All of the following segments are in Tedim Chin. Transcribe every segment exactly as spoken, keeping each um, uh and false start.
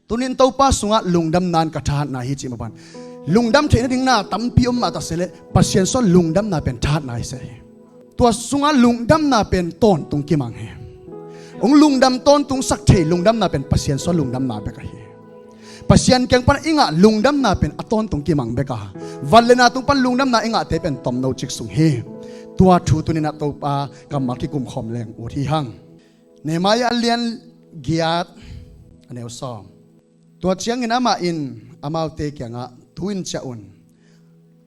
Tunin Topa sungah lungdamna in ka thahatna hi cih mah bang, lungdam theih nading na tampi om mah ta se leh Pasian sungah lungdamna pen thahatna hi se hi. Tua sungah lungdamna pen tawntung kimang hi. Hong lungdam tawntungsak thei lungdamna pen Pasian sungah lungdamna bek ahi. Pasian kiang pan i ngah lungdamna pen a tawntung kimang bek a, van le na tung pan lungdamna i ngahte pen tomno cik sung hi. Tua thu tuninah Topa kammal kikumkhawm leng ut hi hang. Nehemiah a lian giat, a neu sawm. Tua ciangin amah in amaute kiangah, tu-in ciah un.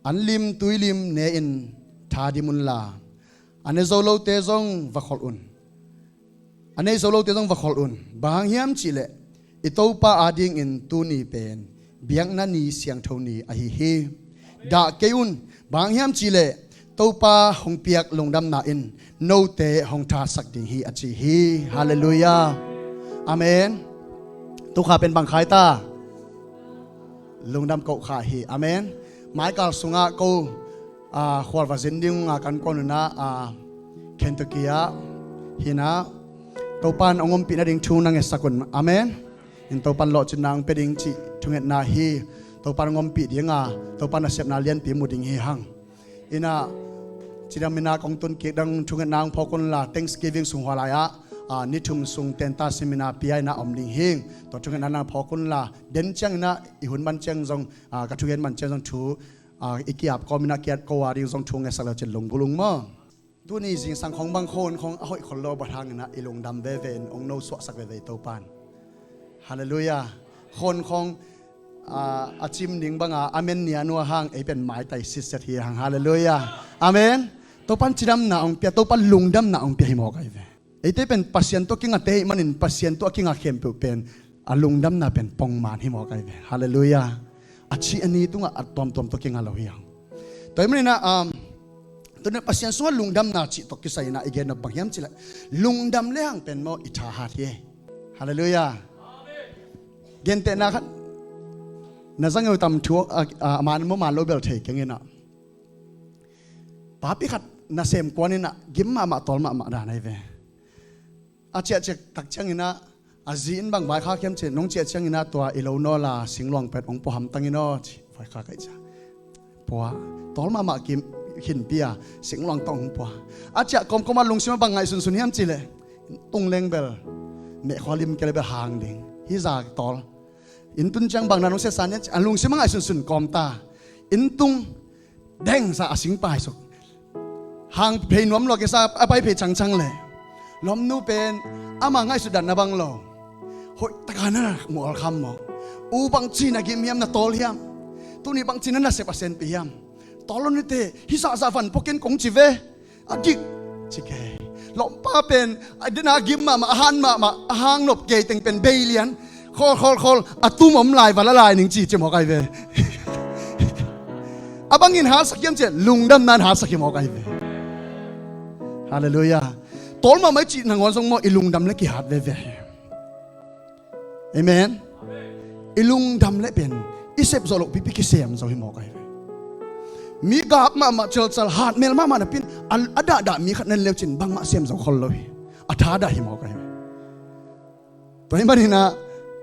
An lim tuilim ne-in thadim unla, a ne zo lote zong va kholh un. A nei zo lote zong va kholh un. Bang hang hiam cihleh i Topa adingin tuni pen biakna ni siangtho ni ahi hi. Dah kei un. Bang hang hiam cihleh Topa hong piak lungdamna in note hong thasak ding hi a ci hi. Halleluiah. Amen. Tukha pen bang khai ta? Lungdam koh kha hi. Amen. Maikal sungah ko, a, khualva zin ding unga kan kuan unah, a, Kentucky ah hinah Topan hong ompih nading thu na ngetsak un. Amen. In Topan lawhcinna hong pia ding cih thungetna hi. Topan hong ompih dinga Topan nasepna lianpi mu ding hi hang. Inah cidam inah kong tun kik dang thungetna hong phawk unla, Thanksgiving sung hua lai-ah, a, ni thum sung tenta seminar pia inah om ding hing. Tua thungetna na phawk unla, den ciang inah i hun man ciang zong, a, ka thugen man ciang zong thu, a, i kiap kawm inah kiat ko a ding zong thu ngetsak leu cin lunggulung maw? Tuni zingsang khong bang khon khong a hoih khol lo bang hang inah i lungdam veve in hong no suahsak veve i Topan. Halleluiah. Khon khong, a, a cim ding banga a men nia nua hang ei pen maitai sitset hi hang. Halleluiah. Amen. Topan cidamna hong pia, Topan lungdamna hong pia hi mawk ahi ve. Eite pen Pasian tawh kingate hi manin Pasian tawh a kinga khempeuh pen a lungdamna pen pongman hi mawk ahi ve. Halleluiah. A ci a ni tungah a tuamtuam tawh kinga lo hi hang. Tua hi maninah, um, tuninah Pasian sungah lungdamna cih tawh kisai inah i gen nop bang hiam cihleh lungdam le hang pen maw i thahat hi. Halleluiah. Gentehna khat na zangeu tam thu, a, a, man maw man lo bel thei keng inah. Papi khat nasem kuan inah gim mahmah tawl mahmah dan ahi ve. A ciahciah tak cianginah a zi in bang vaikhak hiam cih nong ciah cianginah tua i lo nawla singluang pet hong pua hamtang in aw ci vaikhak ahi cia. Pua. Tawl mahmah kim khinpi a singluang tawh hong pua. A ciah kawmkawm a lungsim a bang ngaihsunsun hiam cihleh tung leng bel mehkhua lim kele bel hang ding hi za tawl. Inn tun ciang bang na nong siasa nia a lungsim a ngaihsunsun kawm ta. Inn tung dengsa a singpai suk hang phei nuam lo kisa a pai phei cangcang le lawmnu pen ama ngaihsut dan na bang lo. Hoih taka na mual kham maw? U bang ci na gim hiam na tawl hiam? Tuni bang ci na nasep a senpi hiam? Tawl lo nite hi zahzah van pokin kong ci ve. A dik ci kei. Lawmpa pen a dena gim mahmah a han mahmah a hang nop kei teng pen beilian khol khol khol a tum om lai vala lai ning ci ci mawk ahi ve. A bangin hatsak hiam ciah lungdamna in hatsak hi mawk ahi ve. Halleluiah. Tawl mahmah i cih nangawn zong maw i lungdam le kihat veve hi. Amen. I lungdam le pen i sep zawh loh pipi kisem zo hi mawk ahi ve. Mi gap mahmah celcal hat mel mahmah napin a dahdah mi khat nan leucin bangmah sem zo khol lo hi. A thadah hi mawk ahi ve. Tua hi maninah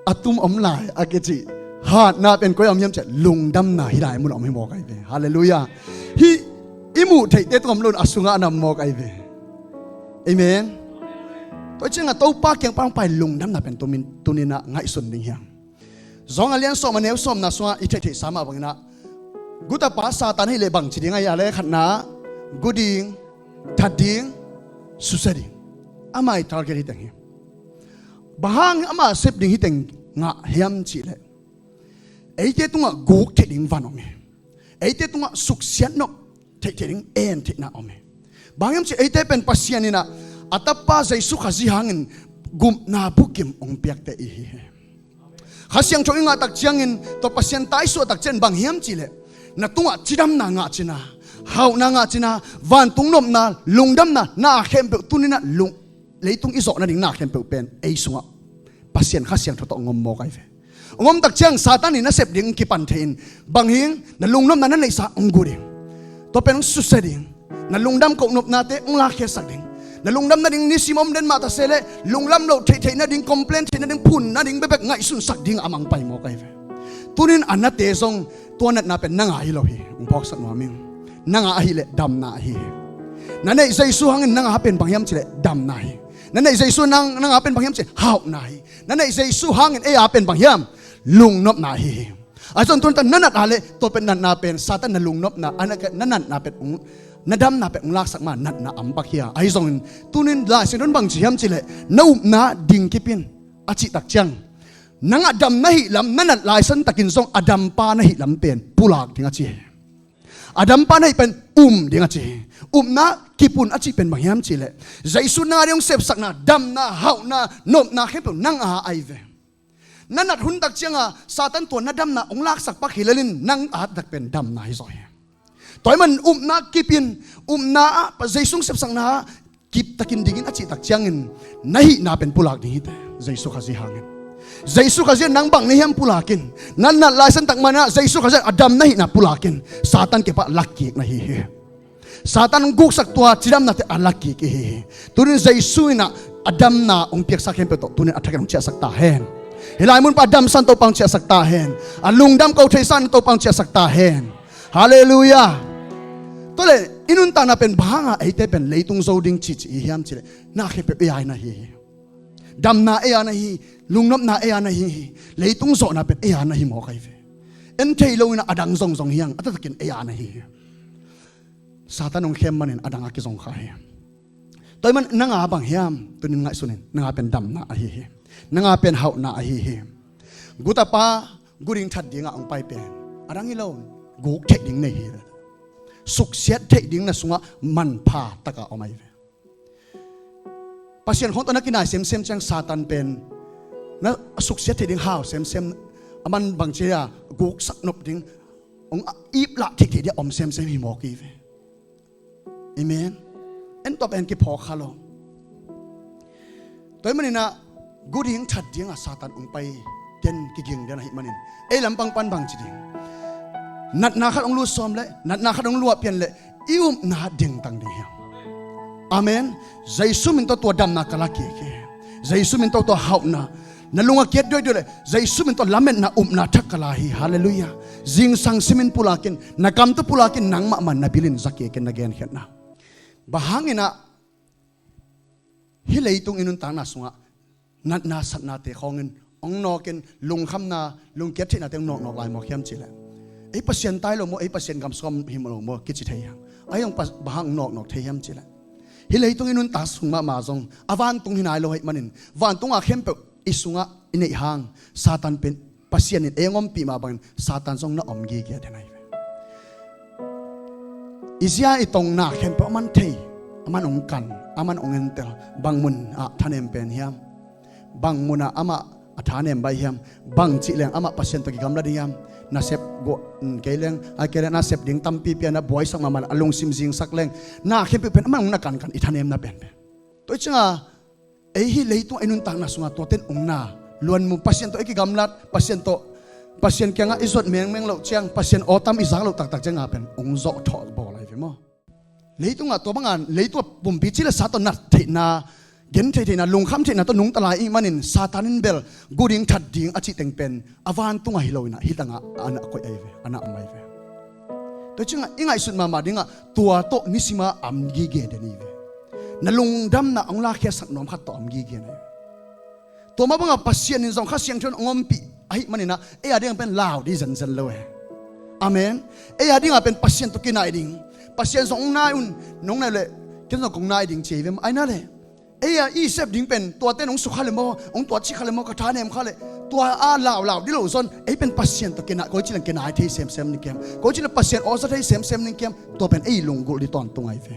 a tum om lai a kici hatna pen koi a om hiam ciah lungdamna hi lai mun a om hi mawk ahi ve. Halleluiah. Hih i muh theihte tung om lo in a sungah a nam mawk ahi ve. Amen. Tua ciangah Topa kiang pangpai lungdamna pen tuninah ngaihsun ding hiam? Zawng a lian sawm a neu sawmna sungah i theihtheihsa mah banginah gutapa Satan hei leh bangci ding ahi a le khatna gu ding, that ding, susia ding. Ama i target hiteng hi. Bang hang ama sep ding hiteng ngah hiam cihleh eite tungah guk theih ding van om hi. Eite tungah suksiat nop theihtheih ding en theihna om hi. Bang hiam cih eite pen Pasian inah a tapa Jesu Khazih hangin gupna bukim hong piakte i hi hi. Kha Siangtho i ngah tak ciangin tua Pasian taisuah tak ciangin bang hiam cihleh na tungah cidamna ngah cina, hauhna ngah cina, vantung nopna, lungdamna na khempeuh tuninah lung leitung i zawh nading na khempeuh pen ei sungah Pasian Kha Siangtho tawh hong om mawk ahi ve. Hong om tak ciang Satan in na sep ding kipan thei in bang hing na lungnopna na neihsa hong gu ding. Tua pen hong susia ding. Na lungdam kohnopnate hong lakkhiatsak ding. Na lungdam nading nisim om den mah ta se leh, lungdam loh theihtheih nading, complain theih nading, phun nading bekbek ngaihsunsak ding a mang pai mawk ahi ve. Tunin a nate zong tua natna pen nang a hi lo hi. Hong phawksak nuam ing. Nang a ahih leh damna ahi hi. Na neih Jesu hangin nang a pen bang hiam cih leh damna hi. Na neih Jesu nang, nang a pen bang hiam cih leh hauhna hi. Na neih Jesu hangin ei a pen bang hiam? Lungnopna ahi hi. Ahi zong tunin na nat a leh tua pen natna pen Satan na lungnopna, a na, na natna pen ung, na damna pen ung laksak ma natna om pak hi a. Ahi zongin tunin Lai Siangtho in bang ci hiam cih leh, na upna ding kip in a cih tak ciang, nang a dam na hih lam na nat lai san takin zong a dampa na hih lam pen pulak ding a ci hi. A dampa na hih pen um ding a ci hi. Upna kip un a cih pen bang hiam cih leh, Jesu nang a ding hong sepsakna, damna, hauhna, nopna khempeuh nang a ahi ve. Na nat hun tak ciang a Satan tua na damna hong laksak pak hi lel in nang a tak pen damna hi zaw hi. Tua ahih manin upna kip in, upna ah, Jesu hong sepsakna ah kip takin ding in a cih tak ciangin na hihna pen pulak ding hi teh, Jesu Khazih hangin. Jesu Khazih in nang bang na hiam pulak in. Na nat lai san tak manin ah Jesu Khazih in a dam na hihna pulak in. Satan kiang pan lak kik na hi hi. Satan hong guksak tua cidamnate a lak kik i hi hi. Tunin Jesu in ah a damna hong piaksa khempeuh tawh tunin a thakin hong ciahsak ta hen. Hih lai mun pan a damsan Topa hong ciahsak ta hen. A lungdam ko theisan Topa hong ciahsak ta hen. Halleluiah. Tua leh i nuntakna pen bang hanga eite pen leitung zo ding cici i hiam cih leh, na khempeuh ei a na hi hi. Damna ei a na hi, lungnopna ei a na hi hi. Leitung zawhna pen ei a na hi mawk ahi ve. En thei lo in ah a dang zongzong hi hang, a taktakin ei a na hi hi. Satan hong khem manin a dang a kizong kha hi. Tua ahih manin nang a bang hiam, tunin ngaihsun in, nang a pen damna ahi hi. Nang a pen hauhna ahi hi. Gutapa, gu ding that dingah hong pai pen a dang hi lo, guk theih ding nei hi. Suksiat theih ding na sungah manpha taka om ahi ve. Pasian khawng tawh na kinai semsem ciang Satan pen na suksiat theih ding hau semsem, a man bang ci a guksak nop ding, hong ip lah theihtheih ding a om semsem hi mawk hi ve. Amen. En tua pen kiphawk kha lo. Tua ahih manin ah gu ding that dingah Satan hong pai den kiging den ahih manin ei lampang pan bang ci ding? Natna khat hong lut sawm leh, natna khat hong luah pian leh i upna dingtang ding hi hang. Amen. Jesu min tawh tua damna ka la kik hi. Jesu min tawh tua hauhna, na lung a kiat duaiduai leh Jesu min tawh lametna upna thak ka la hi. Halleluiah. Zingsang simin pulak in, na kam tawh pulak in, nangmah man na bil in za kik in, na genkhiatna. Bang hangin ah hih leitung i nuntakna sungah natna satnate khawngin hong nawkin, lungkhamna, lungkiat theihnate hong nawknawk lai mawk hiam cih leh, ei Pasian tai lo maw, ei Pasian gam sungah om hi lo maw kici thei hi hang. Ahi zong bang hang nawknawk thei hiam cih leh, hih leitung i nuntak sung mahmah zong a vantung hi nai lo ahih manin, vantung a khempeuh i sungah i neih hang Satan pen Pasian in ei hong ompih mah bangin Satan zong na om gige den ahi ve. I zia i tongna khempeuh a man thei, a man hong kan, a man hong entel. Bang mun ah thanem pen hiam? Bang mun ah amah a thanem baih hiam? Bang cih leng amah Pasian tawh kigamla ding hiam? Nasep guah, mm, kei leng, a kei leng nasep ding tampi pian a buaisak mahmah a lungsim zingsak leng, na khempeuh pen a man hong na kankan i thanemna penpen. Tua hi cianga ei hih leitung a i nuntakna sungah tuate in ung na luanmu, Pasian tawh i kigamlat, Pasian tawh, Pasian kiangah i zuat mengmeng loh ciang, Pasian aw tam i zak loh taktak cianga pen ung zawh thawh bawl ahi ve maw? Leitungah tua banga leitung a pumpi ci le sa tawh nat theihna, gen thei theihna, lungkham theihna tawh nungta lai ih manin Satan in bel gu ding that ding a cih teng pen a vantung ahi lo inah hih tangah a na koih ahi ve, a na om ahi ve. Tua ciangah i ngaihsut mahmah dingah tua tawh nisima om gige den hi ve. Na lungdamna hong lakhiasak nuam khat tawh om gige na hi ve. Tua mah bangah Pasian in zong Kha Siangtho in hong ompih ahih maninah ei a dingah pen lau dih zenzen lo e. Amen. Ei a dingah pen Pasian tawh kinai ding. Pasian zong hong nai un, nong nai leh ken zong kong nai ding ci hi ve mah. Ai na leh ei a i sep ding pen tuate in hong sukha le maw, hong tuat cih kha le maw, ka thanem kha leh tua a laulau dih lo zon. Ei pen Pasian tawh kinai, koi ci leng kinai thei semsem ning kiam, koi ci leng Pasian awza thei semsem ning kiam. Tua pen ei lunggulh dih tawntung ahi ve.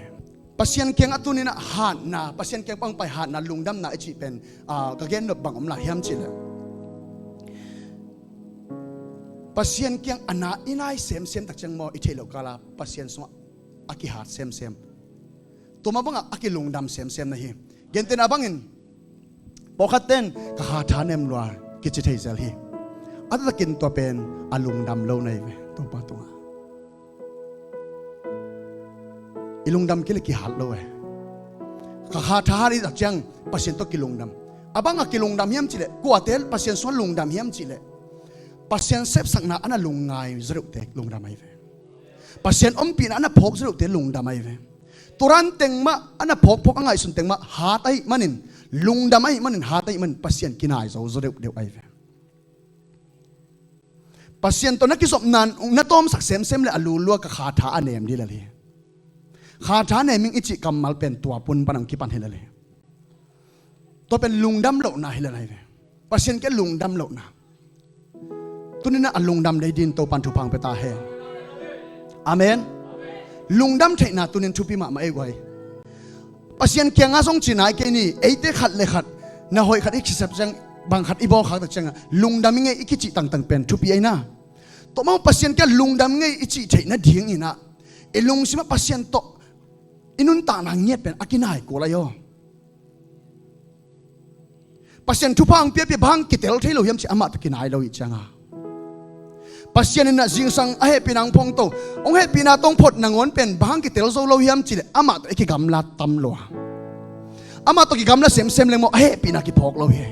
Pasian kiangah tuninah hatna, Pasian kiang pangpai hatna, lungdamna i cih pen, ah, ka gen nop bang om lai hiam cih leh Pasian kiang a na i nai semsem tak ciang maw, i theih loh kala Pasian sungah a kihat semsem. Tua mah bangah a kilungdam semsem na hi. Gentehna bangin pawlkhat ten ka kha thanem lua kici thei zel hi. A taktakin tua pen a lungdam lo na hi ve Topa tungah. I lungdam kei le kihat lo e. ka kha thahat hi tak ciang Pasian tawh kilungdam. A bang a kilungdam hiam cihleh, kuate Pasian sungah lungdam hiam cihleh, Pasian sepsakna a na lungngai zaw deuhte lungdam ahi ve. Pasian ompihna a na phawk zaw deuhte lungdam ahi ve. Turan teng mah a na phawkphawk a ngaihsun teng mah hat ahih manin, lungdam ahih manin, hat ahih manin Pasian kinai zo zaw deuhdeuh ahi ve. Pasian tawh na kizopna na tawmsak semsem le a lulua ka kha tha a nem dih lel hi. Kha tha nem ing i cih kammal pen tua pun pan hong kipan hi lel hi. Tua pen lungdam lohna hi lel ahi ve. Pasian kiang lungdam lohna. Tuninah a lungdam dei din Topan thupha hong pia ta hen. Amen. Lungdam theihna tunin thupi mahmah ei guai. Pasian kiangah zong ci nai kei ni, eite khat le khat na hoih khat i kisep ciang, bang khat i bawl khak tak ciangah lungdam i ngei i kicih tangtang pen thupi ei na. Tua mah Pasian kiang lungdam ngei i cih theih nadinginah i lungsimah Pasian tawh i nuntakna ngiat pen a kinai kul ahi aw. Pasian thupha hong piapia bang kitel thei lo hiam ci amah tawh kinai lo ih cianga. Pasian inah zingsang a hehpihna hong phongto, hong hehpihna tawh hong phot nangawn pen bang kitel zo lo hiam cileh amah tawh i kigamla tam lo a. Amah tawh kigamla semsem leng maw a hehpihna kiphawk lo hi.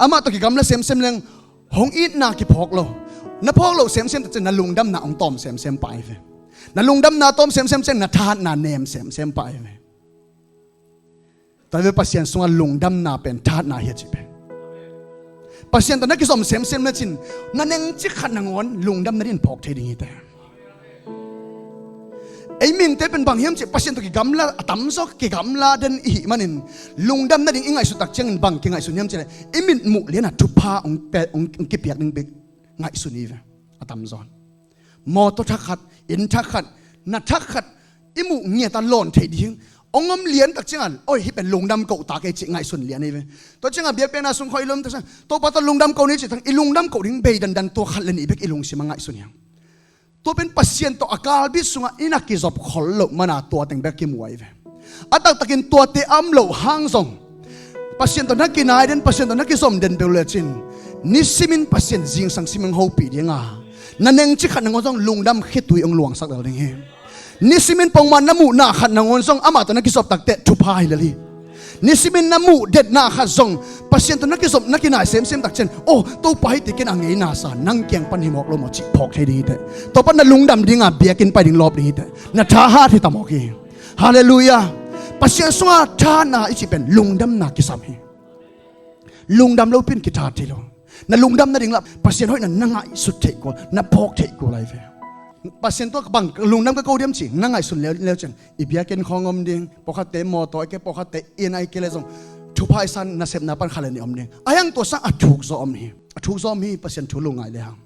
Amah tawh kigamla semsem leng hong itna kiphawk lo. Na phawk loh semsem tawh cian na lungdamna hong tawm semsem pah hi ve. Na lungdamna tawm semsem cian na thahatna nem semsem pah hi ve. Tua hi ve Pasian sungah lungdamna pen thahatna hi a cih pen. Pasian tawh na kizom semsem lecin na nengcik khat nangawn lungdam nadin phawk thei ding hi te. Ei mihingte pen bang hiam cih Pasian tawh kigamla a tamzaw kigamla den i hih manin lungdam nading i ngaihsut tak ciangin bang kingaihsun hiam cihleh i mitmuh lianah thupha hong pe hong kipiak ding bek ngaihsun hi ve. A tamzaw mawtaw thak khat, inn thak khat, na thak khat i muh ngiata lawn theih ding hong om lian tak ciangah oi hih pen lungdam koh ta kei cih ngaihsun lian hi ve. Tua ciangah biakpiakna sung khawh i lum tak ciang Topa tawh lungdam koh ni cih tak i lungdam koh ding bei dandan tua khat le nih bek i lungsimah ngaihsun hiam. Tua pen Pasian tawh a kalbit sungah i na kizop khol loh mana tua teng bek kimu ahi ve. A taktakin tuate a om loh hang zong Pasian tawh na kinai den, Pasian tawh na kizom den beuh lecin nisimin Pasian zingsang simin hopih dinga na nengcik khat nangawn zong lungdam khitui hong luangsak lel ding hi. Nisimin pongman na muhna khat nangawn zong amah tawh na kizop takteh thupha hi lel hi. Nisimin na muh detna khat zong Pasian tawh na kizop na kinai semsem tak cian oh Topa hih tikin a ngeina sa nang kiang pan hi mawk lo maw cih phawk thei ding hi teh. Tua pan na lungdam dinga biakinn pai ding lawp ding hi teh. Na thahat hi ta mawk hi. Halleluiah. Pasian sungah thahatna i cih pen lungdamna kisam hi. Lungdam lopin kithahat thei lo. Na lungdam nading lah Pasian hoihna na ngaihsut theih kul na phawk theih kul ahi ve. Pasian tawh bang lungdam ka ko diam ci na ngaihsun leuleu cian i biakinn khawng om ding, pawlkhatte mawtaw a ke pawlkhatte inn a ke le zong thupha i san nasepna pan khat le nih om ding. A hiang tua sang a thuk zaw om hi. A thuk zaw om hi Pasian thu lungngai le hang.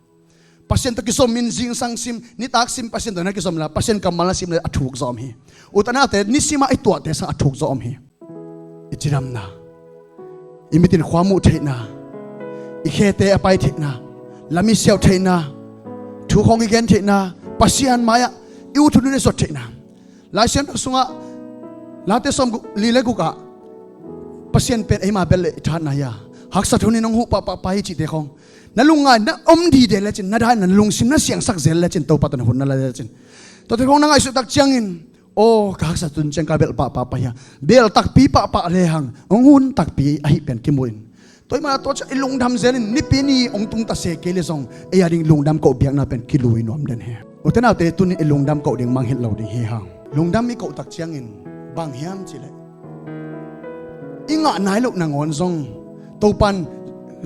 Pasian tawh kizom in zingsang sim nitak sim Pasian tawh na kizom la Pasian kammal na sim le a thuk zaw om hi. Utanate nisimah i tuahte sang a thuk zaw om hi. I cidamna, i mitin khua muh theihna, i khete a pai theihna, lam i siauh theihna, thu khawng i gen theihna, Pasian mai-ah i ut hun i zuat theihna. Laisiangtho sungah Late sawm li le gukah Pasian pen eima bel le i thahatna hi a, haksat hunin hong huh pahpah pai hi cihte khawng na lungngai na om dide lecin na dai na lungsim na siangsak zel lecin Topa tawh na hun na la lecin tuate khawng na ngaihsut tak ciangin aw ka haksat hun ciang ka belh pahpah pai hi a, belh takpi pahpah lehang hong hun takpi ahi pen kimuin Tua ahih manin tua ciang i lungdam zelin nipi ni hong tung ta se kei le zong ei a ding lungdam koh biakna pen kilui nuam den hi. Ute naute tuni i lungdam koh ding mangngilh lo ding hi hang. Lungdam i koh tak ciangin bang hiam cih leh i ngah nai loh nangawn zong Topan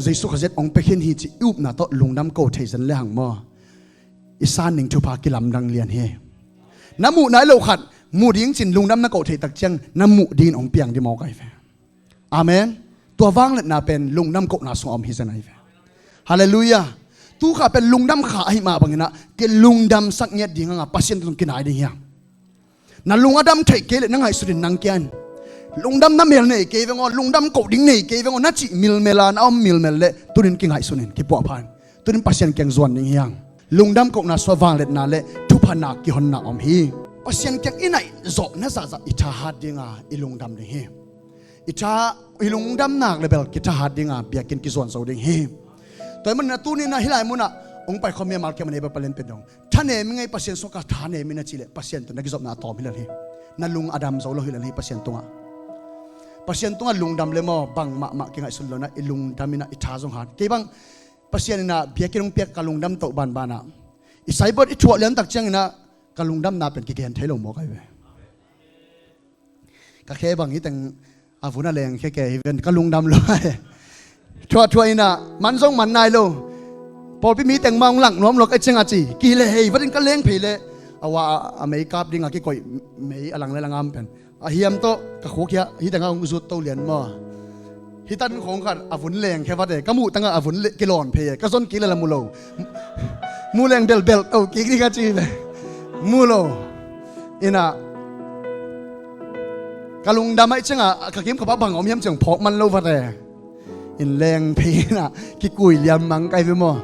Jesu Khazih hong pia khin hi cih i upna tawh lungdam koh thei zen le hang maw? I san ding thupha kilamdang lian hi. Na muh nai loh khat muh ding cin lungdam na koh theih tak ciang na muh dingin hong piang ding mawk ahi ve. Amen. Tua vangliatna pen lungdam kohna sungah om hi zen ahi ve. Halleluiah. Tu kha pen lungdam kha ahi mah banginah kilungdamsak ngiat ding hanga Pasian tung kinai ding hiam? Na lung a dam theih kei leh na ngaihsutin nang kian lungdam na mel nei kei veng aw, lungdam koh ding nei kei veng aw na cih milmel a na om milmel leh tunin kingaihsunin kipuahphan tunin Pasian kiang zuan ding hiang. Lungdam kohna sua vangliatna le thuphana kihonna om hi. Pasian kiang i naih zawhna zahzah i thahat dinga i lungdam ding hi. I tha i lungdam nak le bel kithahat dinga biakinn kizuan zo ding hi. Tua hi manina tunina hilai munah hong paikhawm mimal kiaman ei bapalen pen dong thanem i ngei Pasian sungah ka thanem in a cih leh Pasian tawh na kizopna a tawm hi lel hi. Na lung a dam zo lo hi lel hi Pasian tungah. Pasian tungah lungdam le maw, bang mahmah kingaihsun lo inah i lungdam inah i tha zong hat. Kei bang Pasian inah biakinn hong piak ka lungdam toh banbanah i saibot i thuah liantak ciang inah ka lungdamna pen kigen thei lo maw kai ve. Ka khe bang hi teng a vun a leng khe ke hi ven ka lungdam lo. Thuah thuah inah man zong man nai lo. Pawlpi mi teng mah hong lang nuam lo ka i ciang a ci ki le hei vatin ka leng phei le a wa a mei kap ding a kikoih mei a lang le langam pen a hiam tawh ka khuk hiah hi tengah hong zut to lian maw. Hi tan khong khat a vun leng khe vate ka muh tangah a vun kilawn phei e ka zon kik le la mu lo. Mu leng belbel to kik ding a ci ve. Mu lo. Inah ka lungdam aih ciangah ka kim ka pah bang om hiam ciang phawk man lo vate. In leng phei inah kikui liam mang kai ve maw.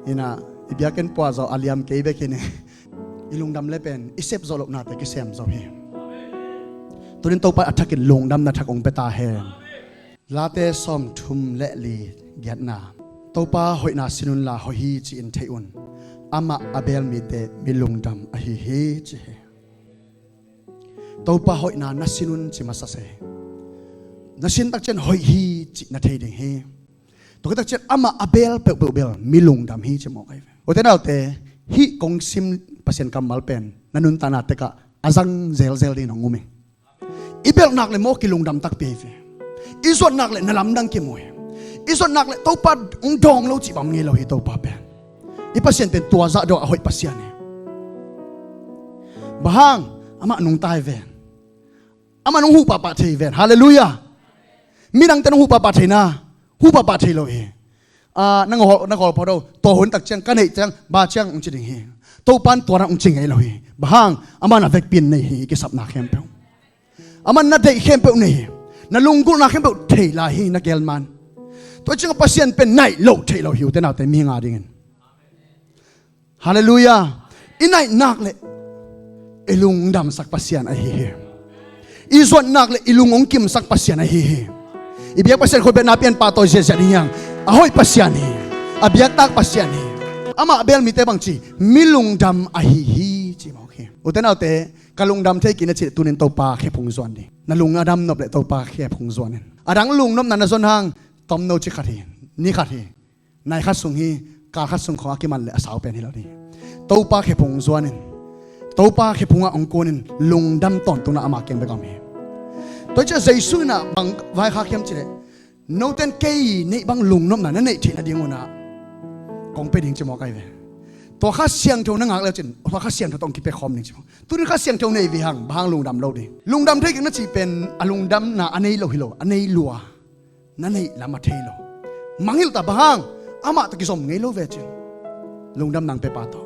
Inah i biakinn puah zawh a liam kei bek hi ni. I lungdam le pen i sep zawh lohnate kisem zo hi. Tunin Topa a thakin lungdamna thak ong pia ta hen. Late sawmthum le li giatna. Topa hoihna sin unla hoih hi ci-in theih un. Amah a beel mite mi lungdam ahi hi ci hi. Topa hoihna na sin un ci masa se. Na sin takcian hoih hi ci na thei ding hi. Tua khit takcian amah a beel peuhpeuh bel mi lungdam hi ci mawk ahi ve. Ute naute hih kong sim Pasian kammal pen na nuntakna tekah a zang zelzel dingin hong um ing. I belhnak le maw kilungdam takpi ahi ve. I zuatnak le na lamdang kimu hi. I zuatnak le Topa hong dawng lo cih bang ngei lo hi Topa pen. I Pasian pen tua zah dawh a hoih Pasian hi. Bang hang amah nungta hi ven. Amah nung huh pahpah thei hi ven. Halleluiah. Midangte nung huh pahpah thei na huh pahpah thei lo hi. Ah, na ngawl na ngawl pho do tua hun tak ciang ka neih ciang ba ciang ung ci ding hi. Topan tua na ung ci ngei lo hi. Bang hang amah na vekpi in nei hi i kisapna khempeuh. Amah na deih khempeuh nei hi. Na lunggulhna khempeuh thei lai hi na gelman. Tua ciang Pasian pen naih loh theih lo hi ute naute mi nga dingin. Halleluiah. I naihnak le i lungdamsak Pasian ahi hi. I zuatnak le i lung hong kimsak Pasian ahi hi. I biak Pasian khutbetna pian pahtawi ziahziah ding hiang. A hoih Pasian hi. A biaktak Pasian hi. Amah beel mite bangci mi lungdam ahi hi ci mawk hi. Ute naute ka lungdam thei kina cih tunin Topa khephung zuan ding. Na lung a dam nop le Topa khephung zuan in. A dang lungnopna na zon hang tomno ci khat hi. Ni khat hi. Nai khat sung hi, kal khat sung khong a kiman le a sau pen hi lo ding. Topa khephung zuanin Topa khephungah hong kunin lungdam tawntungna ama keng bek a om hi. Tua ciah Jesu inah bang vaikhak hiam cileh noten kei neih bang lungnopna na neih theih nading unah kong pe ding ci mawk ahi ve. Tua Kha Siangtho na ngak le cin tua Kha Siangtho tawh hong kipia khawm ding ci mawk. Tunin Kha Siangtho nei ve hang bang hang lungdam lo ding. Lungdam thei keng na cih pen a lungdamna a nei lo hi lo a nei lua. Na neih lam a thei lo. Mangngilh ta bang hang amah tawh kizom ngei lo ve cin. Lungdam nang pepa tawh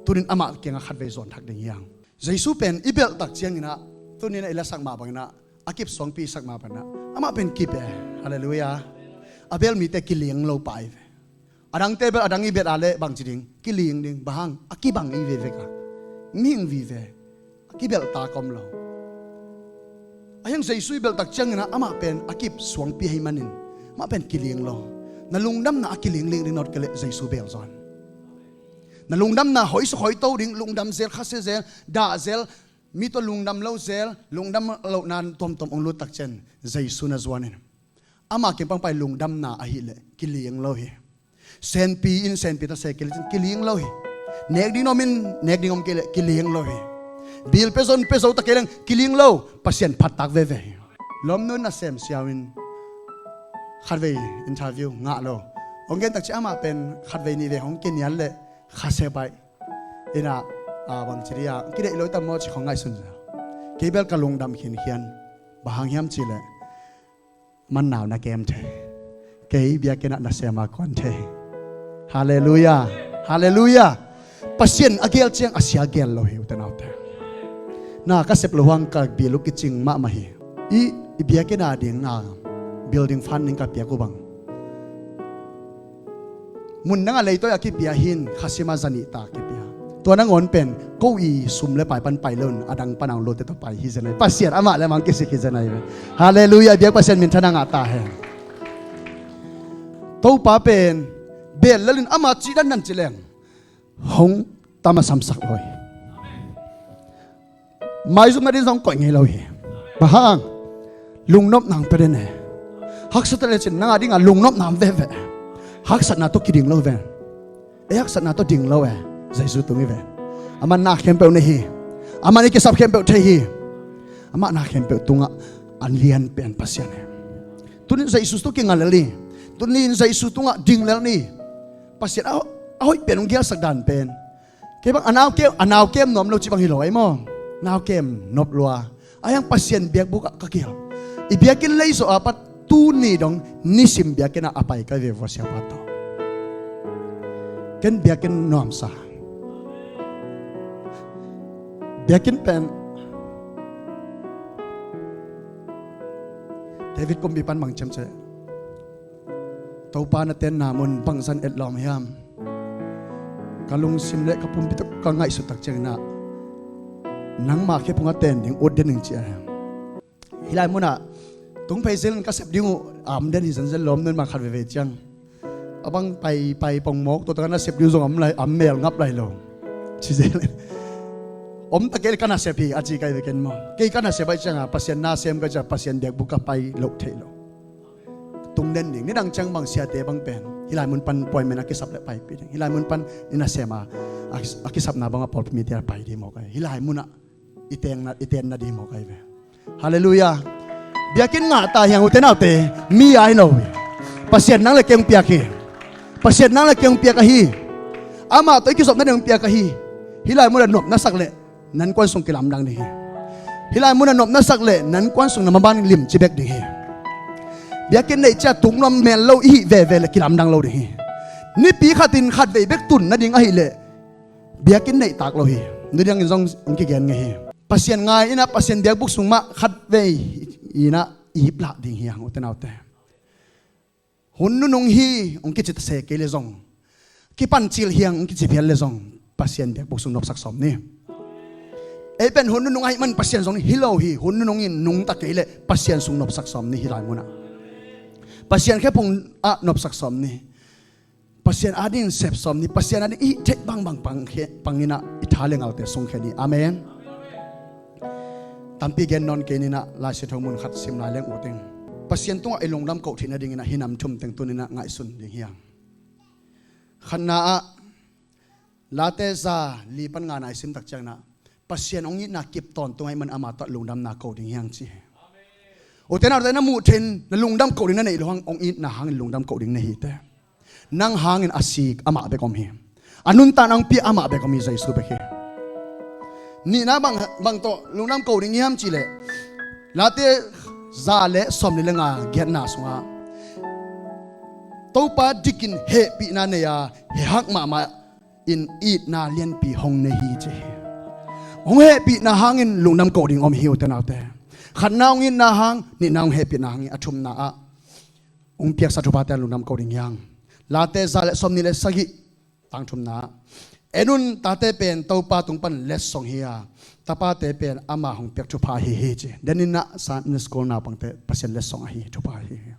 tunin amah kiangah khatvei zuan thak ding hiang. Jesu pen i belh tak cianginah tuninah i lasak mah banginah a kip suangpi i sak mah banginah amah pen kip e. Halleluiah. A beel mite kiliang lo pa i ve. A dangte bel a dang i belh a leh bangci ding kiliang ding bang hang a kibang i ve veka mihing vive. A kibelh ta ka om lo. A hiang Jesu i belh tak ciangin ah amah pen a kip suangpi ahih manin amah pen kiliang lo. Na lungdamna a kiliang liang ding nawt kei leh Jesu bel zawn. Na lungdamna hoisuk hoito ding lungdam zel khasia zel dah zel mi tawh lungdam lo zel lungdam lohna tuamtuam ong lut tak cian Jesu na zuan in. Ama kiang pangpai lungdamna ahileh kiliang lo hi. Senpi in senpi ta se kei le cin kiliang lo hi. Nek ding om in nek ding om kei le kiliang lo hi. Bil pia zo in pia zo ta kei leng kiliang lo. Pasian phattak veve hi. Lawmnu in nasem siau in khatvei interview ngah lo. Hong gen tak ci amah pen khatvei nih vei hong kinial le khasia baih. Innah a bangci dia kideih lo tam maw ci khong ngaihsun. Kei bel ka lungdam khinkhian. Bang hang hiam ci le mannau na kem thei. Kei biakinn ah nasem a kuan thei. Halleluiah. Halleluiah. Pasian a gel ciang a sia gel lo hi ute naute. Na ka sep lo huang ka biluk kicing mahmah hi. I i biakinn a ding a building fund ning ka piak uh bang. Mun nanga leitawi a kipia hin khasima zanih ta kipia. Tua nangawn pen ko i sum le pai pan pai lo in a dang pan ang lote tawh pai hi zenai. Pasian amah le mang kisik hi zenai ve. Halleluiah. Biak Pasian minthanna ngah ta hen. Topa pen bel lalin ama cihdan nan cileng hong tama samsak lo hi. Maizumna din zong koih ngei lo hi. Bang hang Lungnopna hong pia den e. Haksat ta lecin nang a dingah lungnopna om veve. Haksatna tawh kiding lo ve. Ei haksatna tawh ding lo e. Jesu tung hi ve. Amah na khempeuh nei hi. Amah i kisap khempeuh thei hi. Amah na khempeuh tungah a lian pen Pasian hi. Tunin Jesu tawh kinga lel ni. Tunin Jesu tungah ding lel ni. Pasian a, a hoih pen hong gialsak dan pen. Kei bang a nau kem, a nau kem nuam lo ci bang hi lo ei maw. Nau kem nop lua. A hiang Pasian biakbuk ah ka kihel. I biakinn lei zawh a pat tuni dong nisim biakinn ah a pai kai ve vua siapa tawh. Ken biakinn nuamsa. Biakinn pen David kumpi pan bang ciam ceh. Topa na tenna mun bangzan etlawm hiam? Ka lungsim le ka pumpi tawh ka ngaihsut tak ciangin ah nangmah khephung a ten ding ut den ding ci a. Hih lai munah tung phei zelin ka sep ding uh a om den hi zenzen lawm nun mah khat veve ciang. A bang pai pai pongmawk tua taka na sep ding uh zong a om lai, a om mel ngap lai lo. Ci zelin om ta kei le ka na sep hi a ci kai ve ken maw. Kei ka na sep ahi cianga Pasian na sem ka ciang Pasian biakbuk ka pai loh theih lo. Tung den ding. Nidang ciang bang siate bang pen hih lai mun pan appointment a kisap le paipih ding. Hih lai mun pan i nasem a, a, a kisapna bang a pawlpi mite a pai ding mawk ahi. Hih lai munah i tenna, i tenna ding mawk ahi ve. Halleluiah. Biakinn ngah ta hiang ute naute, mi ai lo hi. Pasian nang le kei hong piak hi. Pasian nang le kei hong piak ahi. Amah tawh i kizopna ding hong piak ahi. Hih lai munah nopna sak le nan kuan sung kilamdang ding hi. Hih lai munah nopna sak le nan kuan sung na maban limci bek ding hi. Biakinn neih cia tung nuam mel lo i hih veve le kilamdang lo ding hi. Nipi khatin khatvei bek tun nading ahih leh biakinn neih tak lo hi. Nidangin zong in kigen ngei hi. Pasian ngai inah Pasian biakbuk sung mah khatvei inah i hip lah ding hi hang ute naute. Hun nunung hi hong kici ta se kei le zong, kipancil hiang hong kici phial le zong Pasian biakbuk sung nopsak sawm ni. Ei pen hun nunung ahih man Pasian zong hi lo hi. Hun nunung in nungta kei le Pasian sung nopsak sawm ni hih lai munah. Pasian khephung ah nopsak sawm ni. Pasian ading sep sawm ni. Pasian ading i theih bangbang pang khe, pang inah i tha le ngalte sung khe ni. Amen. Tampi gen nawn kei ninah Lai Siangtho mun khat sim lai leng uh teng. Pasian tungah i lungdam koh theih nadinginah hi nam thum teng tuninah ngaihsun ding hiang. Khatna ah Late za li pan nga na i sim tak cianginah Pasian hong itna kip tawntung ahih man amah tawh lungdamna koh ding hiang ci hi. Ute naute na muh thein na lungdam koh ding na neih lo hang hong itna hangin lungdam koh ding na hi te. Nang hangin a sik amah bek om hi. A nuntakna hong pia amah bek om hi, Jesu bek hi. Nihna bang, bang tawh lungdam ko ding hiam cihleh Late za le sawmli le nga giatna sungah Topa dikin hehpihna nei a hehak mahmah in itna lianpi hong nei hi ci hi. Hong hehpihna hangin lungdam ko ding om hi, ute naute. Khatna hong itna hang, nihna hong hehpihna hangin, a thumna ah hong piaksa thuphate lungdam ko ding hiang. Late za le sawmnih le sagih, tang thumna ah, en un, tate pen Topa tung pan letsong hi a, tapate pen ama hong piak thupha ahi hi ci. Deninah Sunday school naupangte Pasian letsong ahi, thupha ahi hi.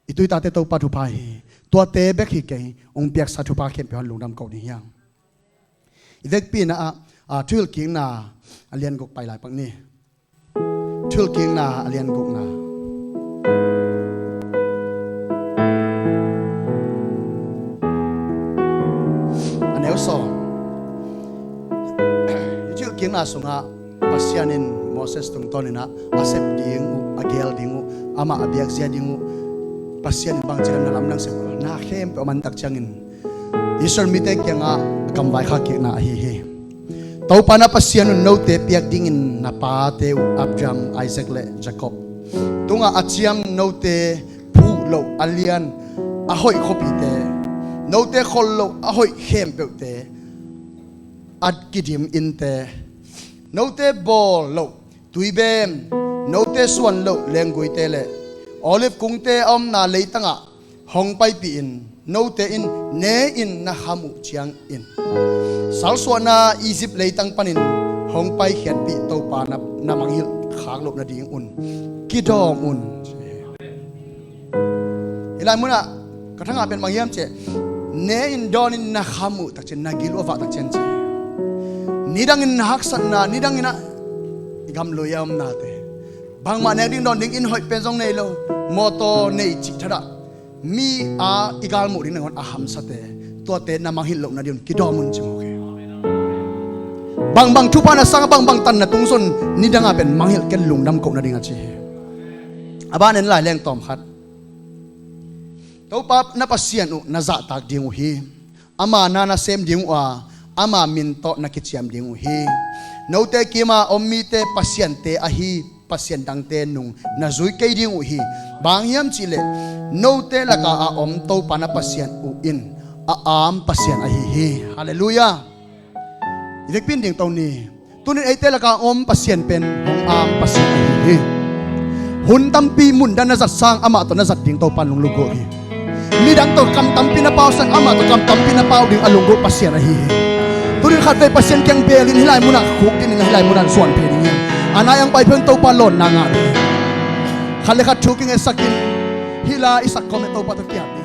I tuitate Topa thupha ahi hi. Tuate bek hi kei, hong piaksa thupha khempeuh hang lungdam ko ding hiang. I vekpi-in ah, ah, Thuhilhkikna a lian guk pai lai pak ni. Thuhilhkikna a lian gukna, a neu sawm. Thuhilhkikna sungah Pasian in Moses tungtawninah a sep ding uh, a gel ding uh, amah a biakzia ding uh, Pasian in bangci lam na lamdang sep uh, na khempeuh a mantak ciangin Israel mite kiangah a kamvai khakkikna ahi hi. Topa na Pasian un note piak dingin na pate uh Abraham, Isaac le Jacob tungah a ciam note phuh loh a lian a hoih khuapite, note khol loh a hoih khempeuhte, a kidim innte, note bawl loh tuibem, note suan loh lengguite le olive kungte a omna leitangah hong paipihin, note in ne-in na kham uh ciangin, salsuahna Egypt leitang panin hong paikhiatpih Topa na, na mangngilh khak loh nadingun kidawm un. Hih lai munah ka thangah pen bang hiam ciah, ne-in dawnin na kham uh takcian, na gil uh a vah takcian ci. Nidangin na haksatna, nidangin ah i gamlui a omnate, Bangmah nek ding dawn ding, inn hoih pen zong nei lo, mawtaw nei cih thadah, mi a i galmuh ding nangawn a hamsate, tuate na mangngilh loh nading un kidawm un ci mawk hi. Bangbang thupha na sang, bangbang tan na tungzon, nidanga pen mangngilh ken, lungdam koh nading a ci hi. A ban en lai leng tawm khat. Topa na Pasian uh na zahtak ding uh hi. Ama na na sem ding uh a, ama min tawh na kiciam ding uh hi. Note kima om mite pasiante ahi pasian dangte nung na zui kei ding uh hi. Bang hiam cihleh, note laka a om Topa na Pasian uh in a am Pasian ahi hi. Halleluiah. I vekpi in dingto ni. Tunin eite laka om Pasian pen hong am Pasian ahi hi. Hun tampi mun dan na zat sang amah tawh na zat ding Topa in lunggulh hi. Midang tawh kam tampi na pau sang amah tawh kam tampi na pau ding a lunggulh Pasian ahi hi. Tunin khatvei Pasian kiang belin hih lai munah khukdinin, hih lai munah suan phei ding hi. A nai ang pai phei un Topa lawnna ngah ding hi. Khat le khat thu kingetsakin hih la i sak kawm le Topa tawh kiam ding.